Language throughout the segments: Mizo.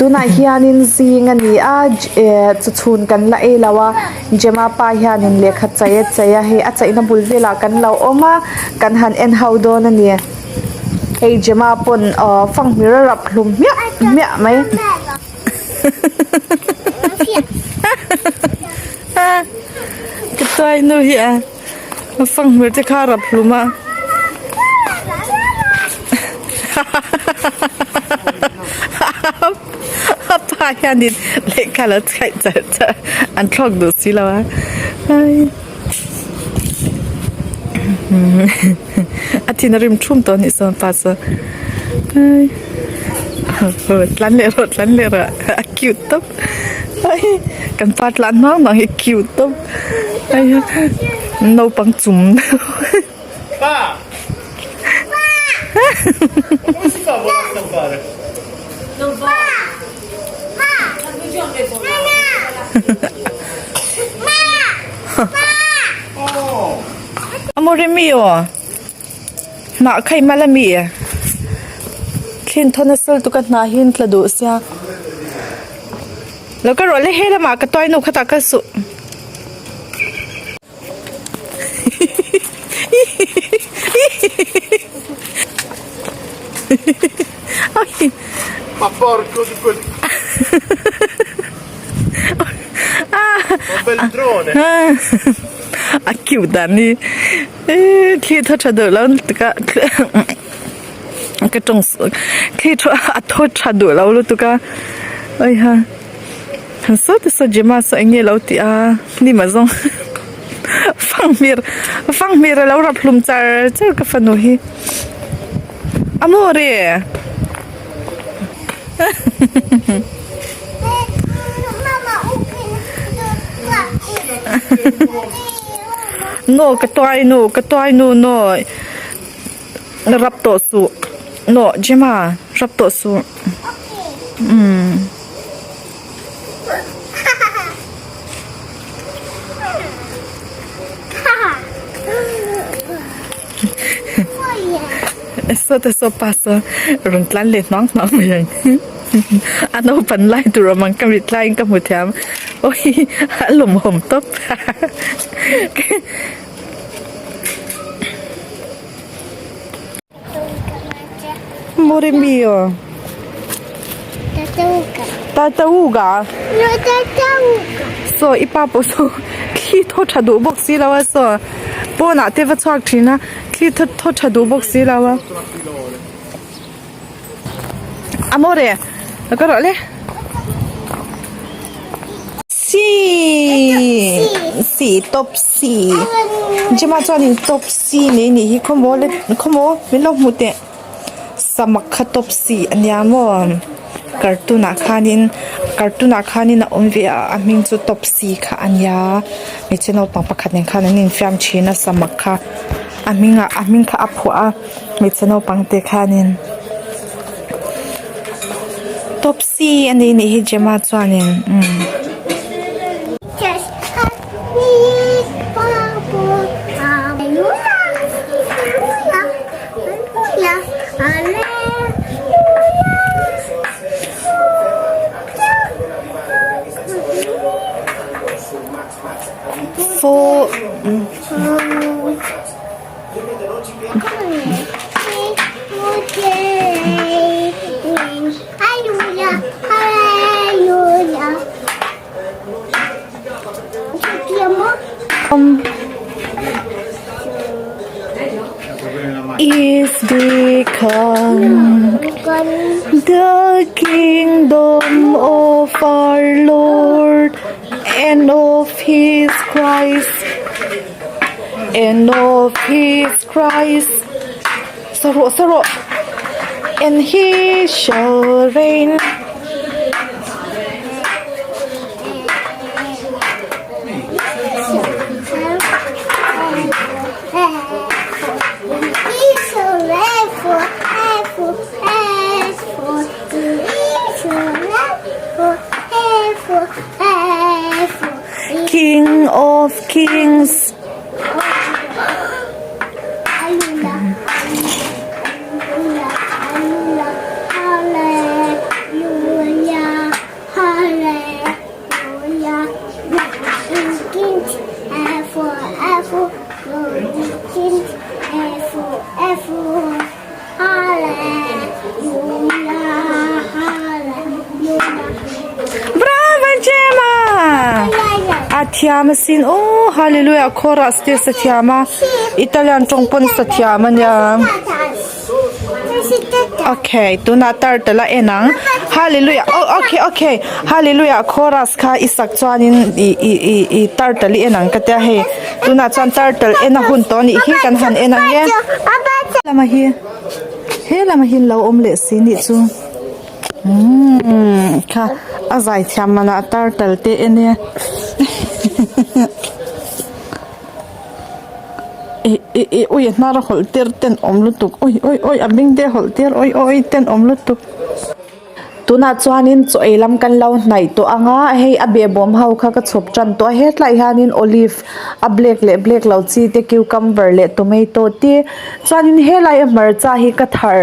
Tunah hianin zing a ni a eh chawchhun kan la ei lo a Gemma pa hianin lehkha chei a chei a hei a cheina bul velah kan lo awm a kan han en ho dawn a ni hei Gemma pawn aw fanghmir a rap hlum hmiah hmiah mai. Ka tuai nu hi a fanghmir te kha a rap hlum a. A pa hianin lehkha lo chhaih char char an thlawk duh si lo a a thin a rim thum tawh a nih sawn pa chu tlan leh rawh tlan leh rawh a cute tawp kan pa tlan hmang hmang hi cute tawp naupang chum deuh. Amore mio hnah kha i mal ami thlen thawn a sal tuk a hnah hi an tla duh sia lo ka rawh le he lamah ka tuai nu khatah kal suh. Ma porco di quel... Un bel drone. A cute dan hi thli thaw tha duh lo lutuk a ka tawng thli a thaw tha duh lo lutuk a awiha. Han saw te saw Gemma saw eng nge lo tih a hnim a zawng fanghmir fanghmir a lo rap hlum char char ka fanu hi a maw re no ka tuai nu ka tuai nu no rap tawh suh no Gemma rap tawh suh umm. Saw te saw pa saw rawn tlan leh hnuang hnuang mai ang a naupan lai tur awm ang ka mit laiin ka hmu thiam awi a lawmawm tawp Amore mio. Tartaruga. Tartaruga. No, tartaruga. So i pa pawh saw thli thaw tha duh bawk si lo a saw pawnah te va chhuak thin a thli thaw thaw tha duh bawk si lo a. Amore ka rawh le. Si si top si Gemma chuanin top si nei nih hi khawmaw le khawmaw min lo hmuh teh samak kha top si a nia maw cartoon ah khanin cartoon ah khanin a awm ve a a hming chu top si kha a nia hmeichhe naupang pakhat nen khan an infiam thin a samak kha a hming ah a hming kha a phuah a hmeichhe naupang te khanin. Top C a ni nih hi Gemma chuanin umm. Four. Is become the kingdom of our Lord and of his Christ. And of his Christ Saw rawh saw rawh And he shall reign. King of kings. Thiam asin aw Hallelujah chorus te sa thiam a Italian tawng pawn sa thiam a nia okay tunah turtle a en ang Hallelujah oh okay okay Hallelujah chorus kha i sak chuanin ih ih ih ih turtle i en ang ka tia hei tunah chuan turtle en a hun tawh a nih hi kan han en ang e lama hi he lama hi an lo awm leh si nih chu. Umm kha a zai thiam manah turtle te en e ih ih ih ui a hnar a hawlh tir ten awm lutuk ui ui ui a beng te a hawlh tir ui ui ten awm lutuk. Tunah chuanin chaw ei lam kan lo hnaih tawh ang a hei a behbawm ho kha ka chhawp tan tawh a hetlai hianin olive a black leh black lo chi te cucumber leh tomato te chuanin helai a hmarcha hi ka thar.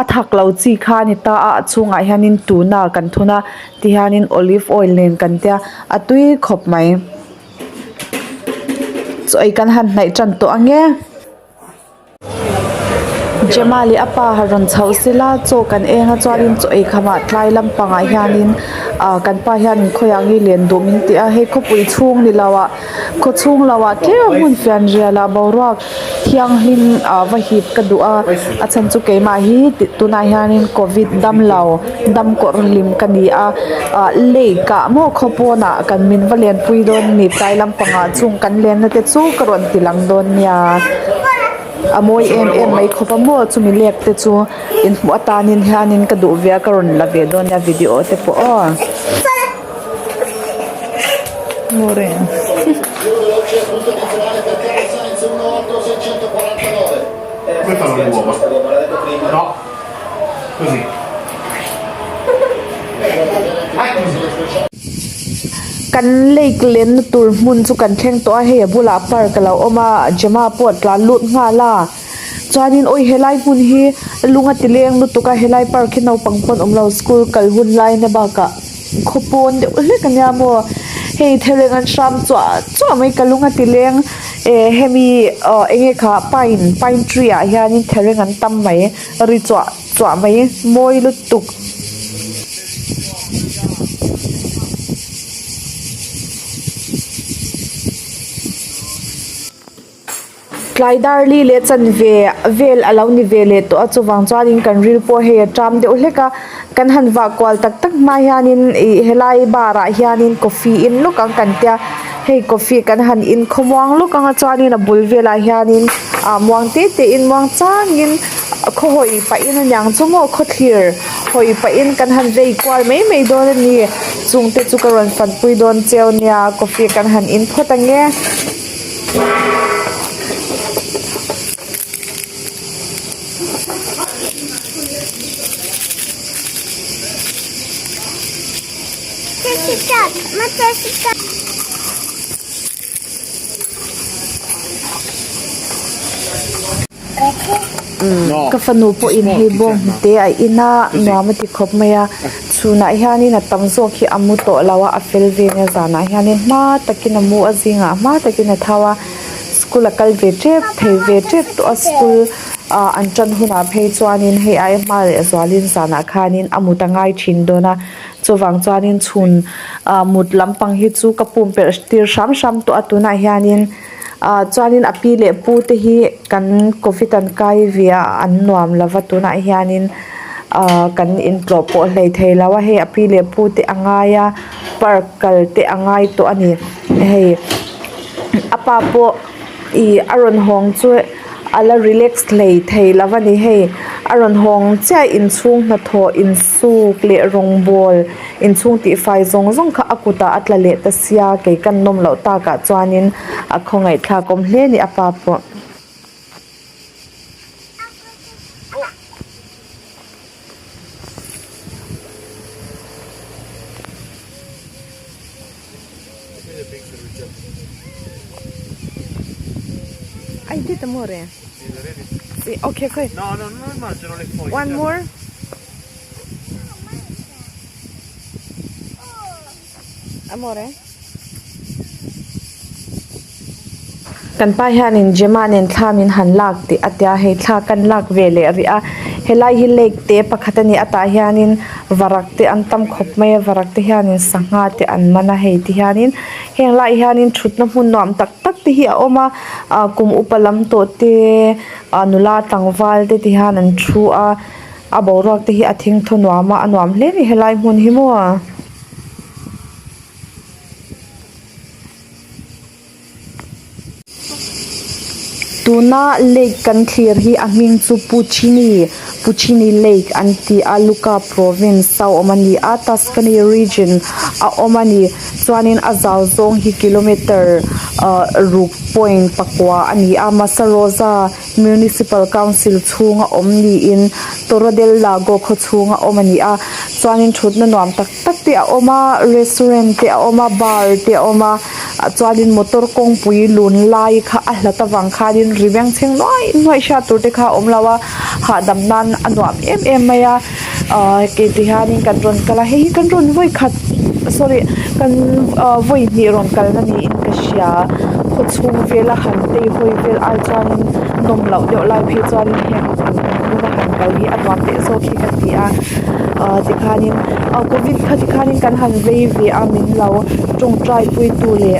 A thak lo chi kha a ni ta a a chhungah hianin tuna kan thun a tihianin olive oil nen kan tia a tui khawp mai chaw ei kan han hnaih tan tawh ang e Gemma leh a pa ha rawn chhoh sela chaw kan eng a chuanin chaw ei khamah tlai lampangah hianin ah kan pa hianin khawiah nge len duh min ti a hei khawpui chhung ni lo ah khaw chhung lo ah tlem a hmun fian rial ah boruak thianghlim ah va hip ka duh a a chhan chu keimah hi tunah hianin covid dam lo dam kawrh hlim ka ni a ah lake ah maw khaw pawnah kan min va lenpui dawn a ni tlai lampangah chung kan lenna te chu ka rawn ti lang dawn nia a mawi em em mai khawp a maw chumi lek te chu inhmuh atanin hianin ka duh ve a ka rawn la ve dawn nia video te pawh aw. Come fanno le uova? No. Così. Kan lake lenna tur hmun chu kan thleng tawh a hei a bulah park a lo awm a Gemma pawh a tlan lut nghal a chuanin awi helai hmun hi lung a ti leng lutuk a helai park hi naupang pawn awm lo school kal hun lai na bakah. Khaw pawn deuh hlek ania maw hei thereng an hram chuah chuah mai ka lung a ti leng eh hemi aw eng nge kha pine pine tree ah hianin thereng an tam mai ri chuah chuah mai mawi lutuk. Tlai dar li leh chanve vel a lo ni ve leh tawh a chuvang chuanin kan ril pawh hei a ṭam deuh hlek a kan han vah kual tak tak hma hianin ih helai bar ah hianin coffee in lawk ang kan tia hei coffee kan han in khawmuang lawk ang a chuanin a bul velah hianin ah muang te te in muang changin khaw hawi pahin aniang chu maw khawthlir hawi pahin kan han vei kual mai mai dawn a ni chung te chu ka rawn fanpui dawn cheu nia coffee kan han in phawt ang e. Ka fanu pawhin hei bawng hnute a in a nuam a ti khawp mai a chhunah hianin a tam zawk hi a mu tawh lo a a fel ve nia zanah hianin hma takin a mu a zingah hma takin a tho a school a kal ve tep thei ve tep tawh a school ah an tan hunah phei chuanin hei ai hma leh zualin zanah khanin a mut a ngai thin dawn a chuvang chuanin chhun ah mut lampang hi chu ka pum perh tir hram hram tawh a tunah hianin. Ah chuanin a pi leh pu te hi kan covid an kai ve a an nuam lo va tunah hianin ah kan intlawh pawh hlei thei lo a hei a pi leh pu te a ngai a park kal te a ngai tawh a ni hei a pa pawh ih a rawn hawng chu a la relax hlei thei lo a ni hei a rawn hawng chiah inchhung hnathawh insuk leh rawngbawl. Inchhung tihfai zawng zawng kha a kutah a tla leh ta sia, kei kan nawm loh takah chuanin a khawngaihthlak awm hle ni a pa pawh. I did amore. Sì, ok, ok. No, no, non mangiano le foglie. One more. Amore. Kan pa hianin Gemma nen thla min han lak tih a tia hei thla kan lak ve leh rih a. Helai hi lake te pakhat a ni a tah hianin varak te an tam khawp mai a varak te hianin sangha te an man a hei ti hianin heng laiah hianin thutna hmun nuam tak tak te hi a awm a ah kum upa lam tawh te ah nula tlangval te ti hian an thu a a boruak te hi a thengthaw nuam a a nuam hle a ni helai hmun hi maw. Tuna lake kan thlir hi a hming chu Puccini Puccini lake an ti a Lucca province a awm a ni a Tuscany region a awm a ni chuanin a zau zawng hi kilometer ah ruk point pakua a ni a Massarosa Municipal Council chhunga awm niin Torre del Lago khaw chhunga awm a ni a chuanin thutna nuam tak tak te a awm a restaurant te a awm a bar te a awm a ah chuanin motor kawngpui lun lai kha a hlat avang khanin ri beng chheng nuai nuai hriat tur te kha a awm lo a hahdam nan a nuam em em mai a ahh kei ti hianin kan rawn kal a hei hi kan rawn vawi khat sorry kan ah vawi hnih rawn kalna niin ka hria khaw chhung vela han tei hawi vel ai chuanin nawm loh deuh lai phei chuanin heng ang hmuna han kal hi a nuam leh zawk hi ka ti a. ah tikhanin ah covid kha tikhanin kan han vei ve a min lo tawngtai pui tu leh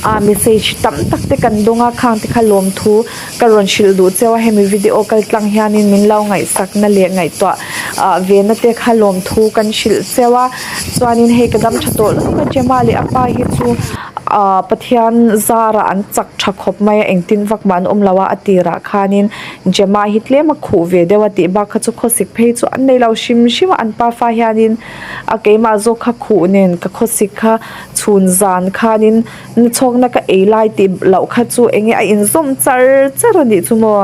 ah message tam tak te kan dawng a khang te kha lawmthu ka rawn hrilh duh cheu a hemi video kal tlang hianin min lo ngaihsak na leh ngaihtuah ah ve na te kha lawmthu kan hrilh cheu a chuanin hei ka dam tha tawh lutuk a Gemma leh a pa hi chu ah Pathian zarah an chak tha khawp mai a engtin vak mah an awm lo a a tirah khanin. Gemma hi tlem a khuh ve deuh a tih bak kha chu khawsik phei chu an nei lo hrim hrim a an pafa hianin a keimah zawk kha khuh nen ka khawsik kha chhun zan khanin na chhawkna ka ei lai tih loh kha chu eng nge a inzawm char char a nih chu maw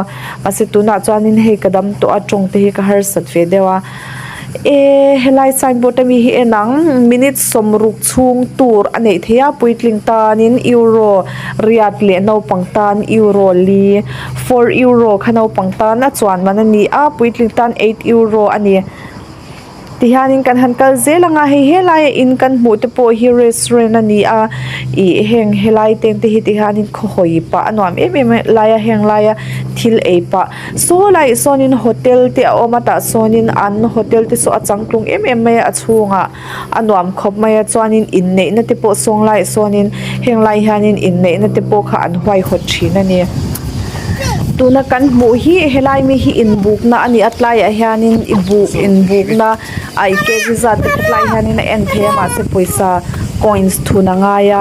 mahse tunah chuanin hei ka dam tawh a tawng te hi ka harsat ve deuh a. E helai signboard ami hi en ang minute sawmruk chhung tur a neih theih a puitling tanin euro riat leh naupang tan euro li four euro kha naupang tan a chuan man a ni a puitling tan eight euro a ni tihianin kan han kal zel ang a hei helaia in kan hmuh te pawh hi restaurant a ni a ih heng helai teng te hi tihianin khaw hawi pah a nuam em em lai a heng laia thil ei pah. Saw laiah sawnin hotel te a awm a tah sawnin an hotel te saw a changtlung em em mai a a chhungah a nuam khawp mai a chuanin inneihna te pawh sawng laiah sawnin heng lai hianin inneihna te pawh kha an huaihawt thin a ni. Tuna kan hmuh hi helai mi hi inbukna a ni a tlaiah hianin i buk inbukna a i kg zat te kha tlaiah hianin a en thei a mahse pawisa coins thun a ngai a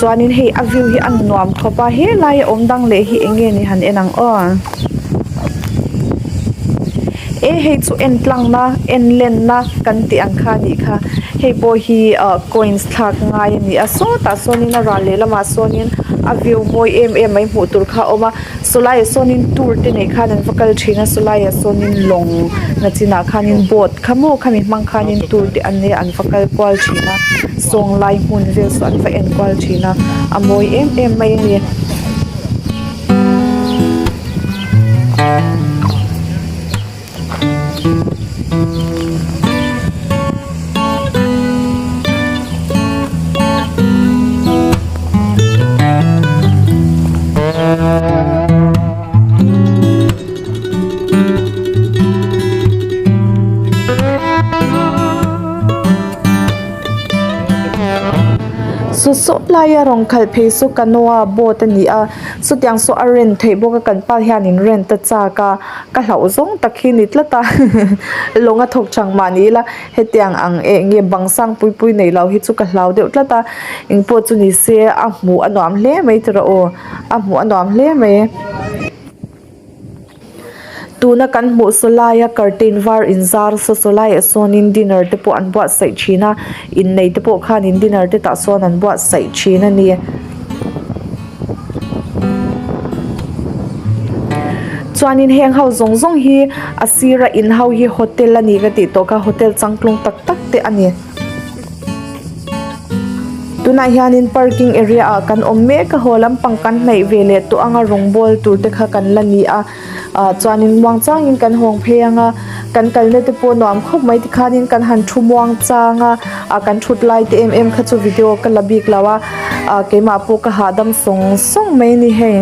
chuanin hei a view hi a nuam khawp a helai a awm dang leh hi eng nge ni han en ang aw e hei chu en tlang na en len na kan tih ang kha a nih kha hei pawh hi ah coins thlak ngai a ni a sawtah sawnin a ral lehlamah sawnin a view mawi em em mai hmuh tur kha a awm a. Sawlaiah sawnin tour te neih khan an va kal thin a sawlaiah sawnin lawng na chinah khanin boat kha maw khami hmang khanin tour te an nei a an va kal kual thin a sawnglai hmun vel saw an va en kual thin a a mawi em em mai a ni. Saw saw laia rawn khalh phei saw canoa boat a ni a chutiang saw a rent theih bawk a kan pa hianin rent a chak a. Ka hlauh zawng tak hi ni tlat a lawng a thawk chang mah ni ila hetiang ang eh nge bang sang pui pui nei lo hi chu ka hlau deuh tlat a engpawh chu ni se a hmuh a nuam hle mai tiraw aw a hmuh a nuam hle mai tuna kan hmuh saw laia curtain var inzar saw saw laiah sawnin dinner te pawh an buatsaih thin a innei te pawh khanin dinner te tah sawn an buatsaih thin a ni. Chuanin heng ho zawng zawng hi a sira in ho hi hotel a ni ka tih tawh kha hotel changtlung tak tak te a ni. Tunah hianin parking area ah kan awm mek a haw lampang kan hnaih ve leh tawh anga rawngbawl tur te kha kan la ni a. ah chuanin muang changin kan hawng phei ang a kan kalna te pawh nuam khawp mai tikhanin kan han thu muang chang a ah kan thut lai te em em kha chu video ka la bik lo a ah keimah pawh ka hahdam sawng sawng mai a ni hei.